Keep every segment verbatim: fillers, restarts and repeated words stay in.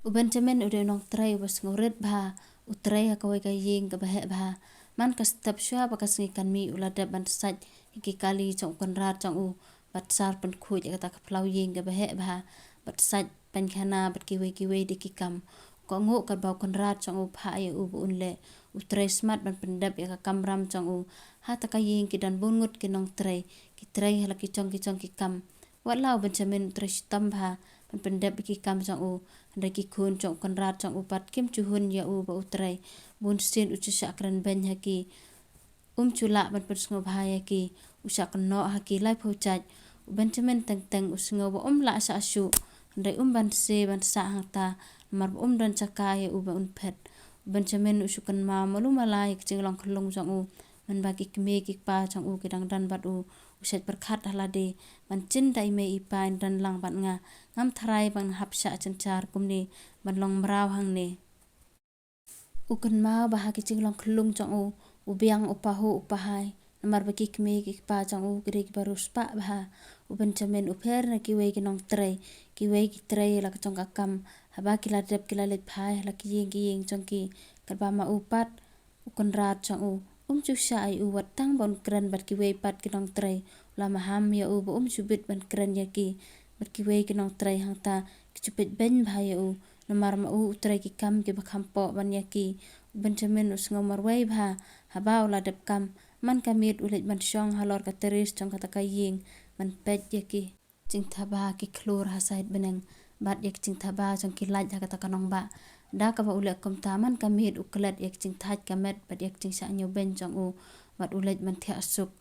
U Benjamin u dei u nongtrei uba sngewrit bha, u trei ha kawei ka ïing kaba heh bha. Man ka step shuwa ba ka sngi kan mih u la dep ban sait ïa ki kali jong u kynrad jong u, bad sar pynkhuid ïa kata ka phyllaw ïing kaba heh bha, bad sait pynkhana bad kiwei kiwei de ki kam. U kohnguh katba u kynrad jong u phah ïa u ba un leh, u trei smat ban pyndep ïa ka kamram jong u. Ha kata ka ïing ki don bun ngut ki nongtrei, ki trei ha la ki jong ki jong ki kam. Wat la u Benjamin u trei shitom bha ban pyndep ïa ki kam jong u, hynrei ki khun jong u kynrad jong u pat kim ju hun ïa u ba u trei. Bun sien u ju shah kren beiñ ha ki, um ju lah ban pynsngewbha ïa ki, u shah kynnoh ha ki laiphew jait. U Benjamin teng teng u sngew ba um lah shah shuh, hynrei um banse ban sah hangta, namar ba um don jaka ïa u ba un phet. U Benjamin u shu kynmaw malu mala ïa ka jinglong khyllung jong u, mynba ki kmie ki kpa jong u ki dang don bad u. U shait pyrkhat ha lade, ban jin da i mei i pa in don lang bad nga, ngam tharai ban hap shah jynjar kumne, ban long mraw hangne. U kynmaw ba ha ki jinglong khyllung jong u, u biang u pahuh u pahai, namar ba ki kmie ki kpa jong u ki dei kiba riewspah bha. U Benjamin u pher na kiwei ki nongtrei, kiwei ki trei la ka jong ka kam, haba ki la dep ki la leit phai ha la ki ïing ki ïing jong ki, katba ma u pat u kynrad jong u, um ju shah ïa u wat tang ba un kren bad kiwei pat ki nongtrei. U la maham ïa u ba um ju bit ban kren ïa ki bad kiwei ki nongtrei hangta, ki ju peit beiñ bha ïa u, namar ma u u trei ki kam kiba kham poh ban ïa ki. U Benjamin u sngew marwei bha haba u la dep kam, man ka miet u leit ban shong halor ka terrace jong kata ka ïing ban peit ïa ki jingthaba ki khlur ha side bneng, bad ïa ki jingthaba jong ki light ha kata ka nongbah. Da kaba u leh kumta, man ka miet u klet ïa ki jingthait ka met bad ïa ki jingshah ñiewbeiñ jong u, bad u leit ban thiah suk,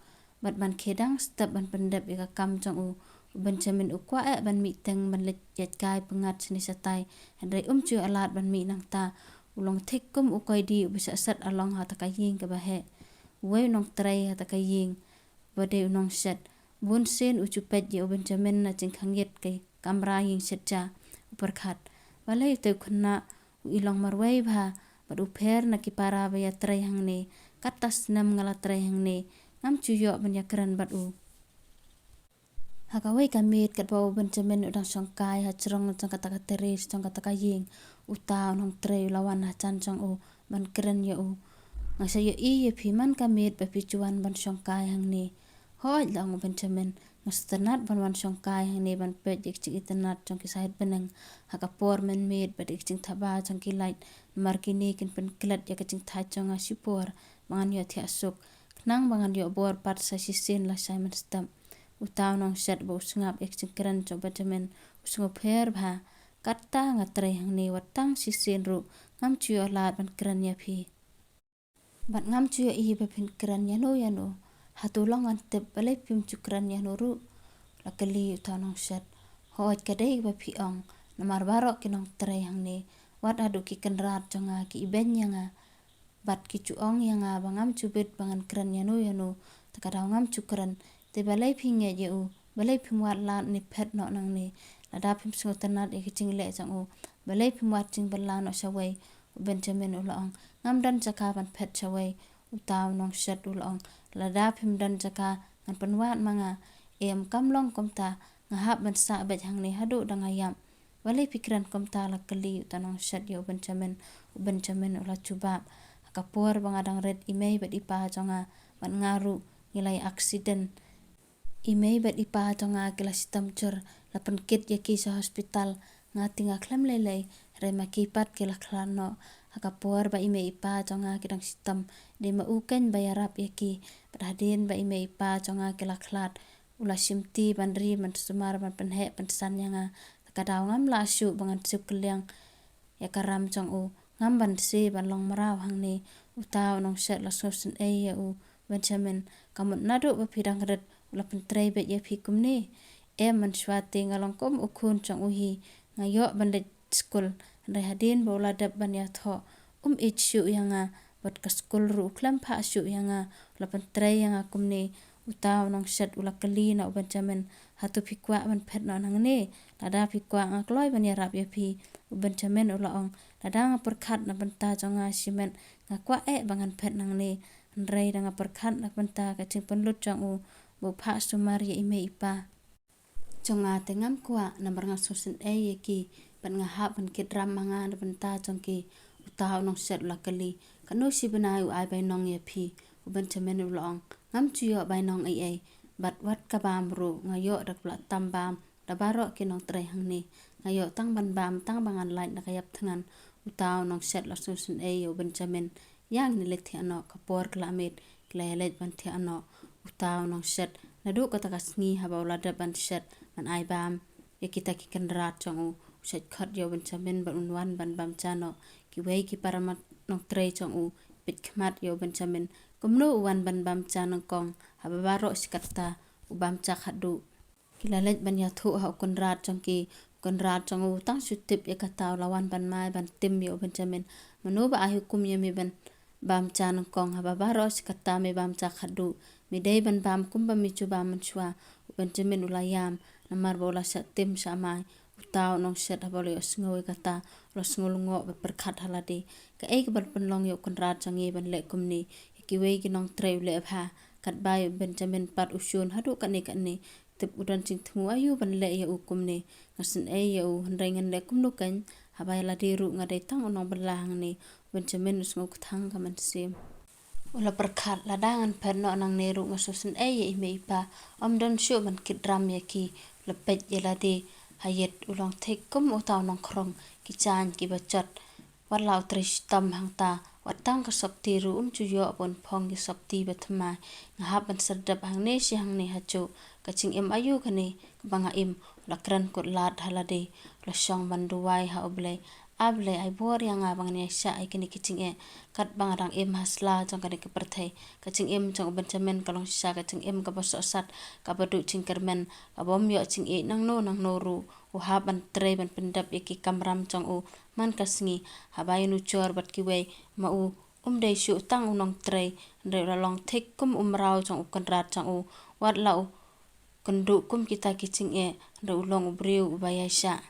bad ban khie dang step ban pyndep ïa ka kam jong u. U Benjamin u kwah eh ban mih teng ban leit ïaid kai pyngngad shane shatai, hynrei um ju ïoh lad ban mih nangta. U long thik kum u koidi uba shah set along ha kata ka ïing kaba heh. Uwei u nongtrei ha kata ka ïing, ba dei u nongshet, bun sien u ju peit ïa u Benjamin na jingkhangit ka kamra ïing shet ja. U pyrkhat, balei utai u khynnah u i long marwei bha, bad u pher na ki para ba ïatrei hangne, katto snem nga la trei hangne, ngam ju ïoh ban ïakren bad u. Ha kawei ka miet katba u Benjamin u dang shongkai ha jrong jong kata ka terrace jong kata ka ïing, uta u nongtrei u la wan hajan jong u ban kren ïa u. Nga sa ïohi ïa phi man ka miet ba phi ju wan ban shongkai hangne. Hooid, la ong u Benjamin, nga sngewtynnat ban wan shongkai hangne ban peit ïa ka jingitynnat jong ki side bneng ha ka por mynmiet bad ïa ka jingthaba jong ki light, namar kine kin pynklet ïa ka jingthait jong nga shipor ba ngan ïoh thiah suk, khnang ba ngan ïoh bor pat sa shisien lashai mynstep. Uta u nongshet ba u sngap ïa ka jingkren jong u Benjamin u sngewpher bha. Katta nga trei hangne wat tang shisien ruh, ngam ju ïoh lad ban kren ïa phi. Bad ngam ju ïohi ba phin kren ïano ïano. Hato long ngan tip balei phim ju kren ïano ruh? La kylli uta u nongshet. Hooid, ka dei ba phi ong, namar baroh ki nongtrei hangne, wat haduh ki kynrad jong nga ki ibeiñ ïa nga, bad ki ju ong ïa nga ba ngam ju bit ba ngan kren ïano ïano, te ka daw ngam ju kren. Te balei phi ngeit ïa u? Balei phim wad lad ne phet noh nangne? Lada phim sngewtynnat ïa ka jingleh jong u, balei phim wad jingbylla noh shawei? U Benjamin u la ong. Ngam don jaka ban phet shawei. Uta u nongshet u la ong. Lada phim don jaka, ngan pynwad ma nga. Em, kam long kumta, nga hap ban sah beit hangne haduh da nga ïap. Balei phi kren kumta? La kylli uta u nongshet ïa u Benjamin. U Benjamin u la jubab. Ha ka por ba nga dang rit, i mei bad i pa jong nga bad nga ruh ngi la ïa accident. I mei bad i pa jong nga ki la shitom jur, la pynkit ïa ki sha hospital. Nga te nga khlem lei lei, hynrei ma ki pat ki la khlad noh. Ha ka por ba i mei i pa jong nga ki dang shitom, dei ma u keiñ ba ïarap ïa ki. Bad hadien ba i mei i pa jong nga ki la khlad, u la shimti ban ri ban sumar ban pynheh pynsan ïa nga. Te ka daw ngam lah shuh ba ngan siew kylliang ïa ka ram jong u. Ngam banse ban long mraw hangne. Uta u nongshet u la sngewsynei ïa u Benjamin. Ka mut naduh ba phi dang rit u la pyntrei beit ïa phi kumne? Em, mynshuwa te nga long kum u khun jong u hi. Nga ïoh ban leit skul, hynrei hadien ba u la dep ban ïathoh, um ïeit shuh ïa nga, bad ka skul ruh u khlem phah shuh ïa nga, u la pyntrei ïa nga kumne. Uta u nongshet u la kylli na u Benjamin. Hato phi kwah ban phet noh nangne? Lada phi kwah, nga kloi ban ïarap ïa phi. U Benjamin u la ong. Lada nga pyrkhat na bynta jong nga shimet, nga kwah eh ba ngan phet nangne. Hynrei da nga pyrkhat na bynta ka jingpynlut jong u ba u phah sumar ïa i mei i pa jong nga te ngam kwah, namar nga sngewsynei ïa ki. Bad nga hap ban kit ram ma nga na bynta jong ki. Uta u nongshet u la kylli, katno shi bnai u ai bainong ïa phi? U Benjamin u la ong, ngam ju ïoh bainong ei ei. Bad wat ka bam ruh nga ïoh da kaba la tam bam da baroh ki nongtrei hangne. Nga ïoh tang ban bam tang ba ngan lait na ka ïap thngan. Uta u nongshet u la sngewsynei ïa u Benjamin. Ïa ngin leit thiah noh, ka por ka la miet, ki la ïaleit ban thiah noh. Uta u nongshet, naduh kata ka sngi haba u la dep ban shet ban ai bam ïa kita ki kynrad jong u, u shait khot ïa u Benjamin bad un wan ban bam ja noh. Kiwei ki para nongtrei jong u peit khmat ïa u Benjamin, kumno u wan ban bam ja nyngkong haba baroh shi katta u bam ja khatduh. Ki la leit ban ïathuh ha u kynrad jong ki. U kynrad jong u tang shu tip ïa kata u la wan ban mai ban tim ïa u Benjamin. Mano ba ai hukum ïa me ban bam ja nyngkong haba baroh shi katta me bam ja khatduh? Me dei ban bam kumba me ju bam mynshuwa. U Benjamin u la ïam namar ba u la shah tim shah mai. Uta u nongshet haba u la ïohsngew ïa kata u la sngew lyngngoh bad pyrkhat ha lade, kaei kaba la pynlong ïa u kynrad jong ngi ban leh kumne ïa kiwei ki nongtrei u leh bha. Katba ïa u Benjamin pat u shun haduh katne katne. Tip u don jingthmu aïu ban leh ïa u kumne. Nga sngewsynei ïa u hynrei ngan leh kumno keiñ, haba ïa lade ruh nga dei tang u nongbylla hangne. U Benjamin u sngew kthang ka mynsiem. U la pyrkhat, lada ngan phet noh nangne ruh nga sngewsynei ïa i mei i pa. Ym don shuh ban kit ram ïa ki. U la peit ïa lade ha ïit, u long thik kum uta u nongkhrong, ki jaiñ kiba jot. Wat la u trei shitom hangta, wat tang ka sopti ruh um ju ïoh ban phong ïa sopti ba thymmai. Nga hap ban serdep hangne shi hangne ha juh. Ka jingim aïu kane kaba nga im? U la kren kut lad ha lade. U la shong ban duwai ha U Blei. A Blei, ai bor ïa nga ba ngan ïaishah ïa kine ki jingeh. Katba nga dang im ha sla jong kane ka pyrthei. Ka jingim jong u Benjamin ka long shisha ka jingim kaba sohsat, kaba duh jingkyrmen, kaba ym ïoh jingïeit nangno nangno ruh. U hap ban trei ban pyndep ïa ki kamram jong u man ka sngi, haba ïanujor bad kiwei. Ma u um dei shuh tang u nongtrei, hynrei u la long thik kum u mraw jong u kynrad jong u. Wat la u kynduh kum kita ki jingeh, hynrei u long u briew uba ïaishah.